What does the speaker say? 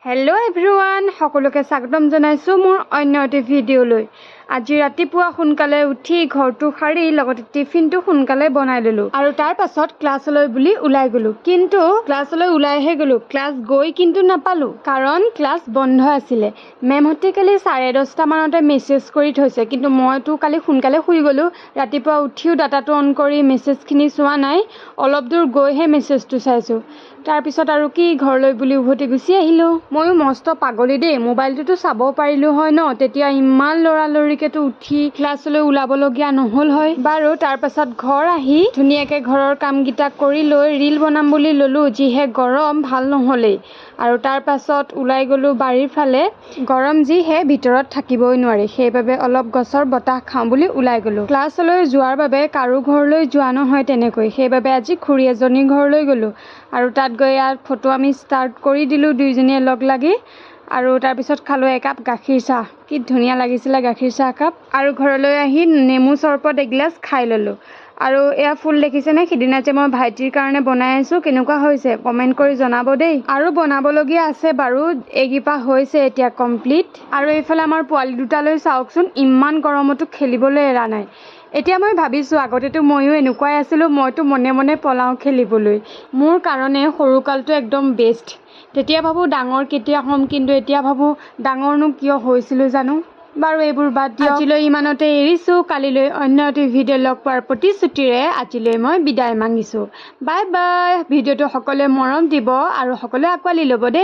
Hello' everyone, সকলোকে স্বাগতম জনাইছোঁ মোৰ অন্য এটি ভিডিঅ'লৈ। আজি ৰাতিপুৱা সোনকালে উঠি ঘৰটো সাৰি লগতে টিফিনটো সোনকালে বনাই ল'লোঁ আৰু তাৰ পাছত ক্লাছলৈ বুলি ওলাই গ'লোঁ। কিন্তু ক্লাছলৈ ওলাইহে গ'লোঁ, ক্লাছ গৈ কিন্তু নাপালোঁ, কাৰণ ক্লাছ বন্ধ আছিলে। মেমহঁতে কালি 10:30মানতে মেছেজ কৰি থৈছে, কিন্তু মইতো কালি সোনকালে শুই গ'লোঁ। ৰাতিপুৱা উঠিও ডাটাটো অন কৰি মেছেজখিনি চোৱা নাই, অলপ দূৰ গৈহে মেছেজটো চাইছোঁ। তাৰপিছত আৰু কি, ঘৰলৈ বুলি উভতি গুচি আহিলোঁ। ময়ো মস্ত পাগলী দেই, মোবাইলটোতো চাব পাৰিলোঁ হয় ন, তেতিয়া ইমান লৰালৰিকেতো উঠি ক্লাছলৈ ওলাবলগীয়া নহ'ল হয়। বাৰু, তাৰপাছত ঘৰ আহি ধুনীয়াকৈ ঘৰৰ কামকেইটা কৰি লৈ ৰীল বনাম বুলি ল'লোঁ। যিহে গৰম, ভাল নহ'লেই। আৰু তাৰপাছত ওলাই গ'লোঁ বাৰীৰ ফালে। গৰম যিহে, ভিতৰত থাকিবই নোৱাৰি, সেইবাবে অলপ গছৰ বতাহ খাওঁ বুলি ওলাই গ'লোঁ। ক্লাছলৈ যোৱাৰ বাবে কাৰো ঘৰলৈ যোৱা নহয় তেনেকৈ, সেইবাবে আজি খুৰী এজনীৰ ঘৰলৈ গ'লোঁ। আৰু তাত গৈ ইয়াত ফটো আমি ষ্টাৰ্ট কৰি দিলোঁ দুইজনীয়ে লগ লাগি। আৰু তাৰপিছত খালোঁ একাপ গাখীৰ চাহ। কি ধুনীয়া লাগিছিলে গাখীৰ চাহকাপ! আৰু ঘৰলৈ আহি নেমু চৰবত এগিলাচ খাই ল'লোঁ। আৰু এয়া ফুল দেখিছেনে? সিদিনা যে মই ভাইটিৰ কাৰণে বনাই আছোঁ, কেনেকুৱা হৈছে কমেণ্ট কৰি জনাব দেই। আৰু বনাবলগীয়া আছে বাৰু, এইকেইপাহ হৈছে এতিয়া কমপ্লিট। আৰু এইফালে আমাৰ পোৱালি দুটালৈ চাওকচোন, ইমান গৰমতো খেলিবলৈ এৰা নাই। এতিয়া মই ভাবিছোঁ, আগতেতো ময়ো এনেকুৱাই আছিলোঁ, মইতো মনে মনে পলাওঁ খেলিবলৈ। মোৰ কাৰণে সৰুকালটো একদম বেষ্ট। তেতিয়া ভাবোঁ ডাঙৰ কেতিয়া হ'ম, কিন্তু এতিয়া ভাবোঁ ডাঙৰনো কিয় হৈছিলোঁ জানো। বাৰু, এইবোৰ বাদ দিয়ক, আজিলৈ ইমানতে এৰিছোঁ। কালিলৈ অন্য এটি ভিডিঅ' লগ পোৱাৰ প্ৰতিশ্ৰুতিৰে আজিলৈ মই বিদায় মাগিছোঁ। Bye bye. ভিডিঅ'টো সকলোৱে মৰম দিব আৰু সকলোৱে আঁকোৱালি ল'ব দেই।